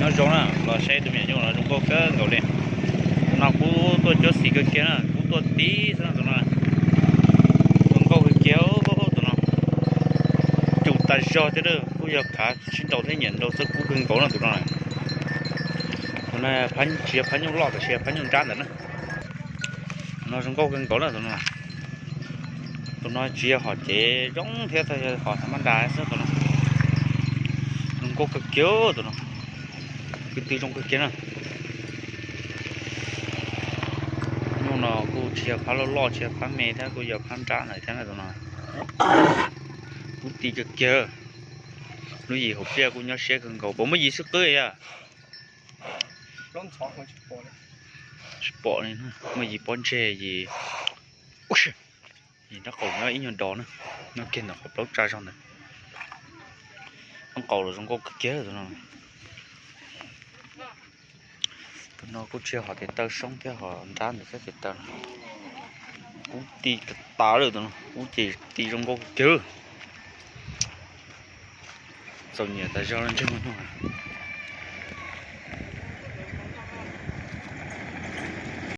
Nyob zoo na, los saib tus me nyuam nyuj no zoo nkauj kawg nkaus li. Tus no kuv tuaj cuab xim kawg kiag na, kuv tuaj tib xwb na tus no. Zoo nkauj kawg kiag tus no. Cus tas zog thiab, kuj yog khav sib nraus thiab nyiam nraus txawj kub kawg nkaus na tus no. Tus no tsis yog phab nyuj loj tab sis yog phab nyuj nrab ntawd na. Tus no zoo nkauj kawg nkaus na tus no. Tus no tsis yog hom cev zoo thiab, yog hom thav mab nra xwb tus no. Zoo nkauj kawg kiag tus no. Kwv tw zoo kawg kiag na. Nyuj no kuj tsis yog phab loj loj, tsis yog phab me thiab, kuj yog phab nrab ntawd thiab na tus no. Kub ti kawg kiag. Lub yim hauv pliaj kuj nyob siab kawg nkaus, puas muaj yim xwb qwb yog? Tsis pom li, muaj yim pob ntseg, yim, yim nraub qaum nyob ib nyuag dos na, nyob kiag ntawm qhov plaub tsa zog ntawd. Nraub qaum los zoo nkauj kawg kiag tus no. Tus no kuj tsis yog hom tes taw soob thiab, hom nrab ntawd thiab tes taw. Kub ti tas tas lawm tus no, kub ces ti zoo nkauj kawg kiag. Txaus nyiam tas zog los ntsej muag nyuj.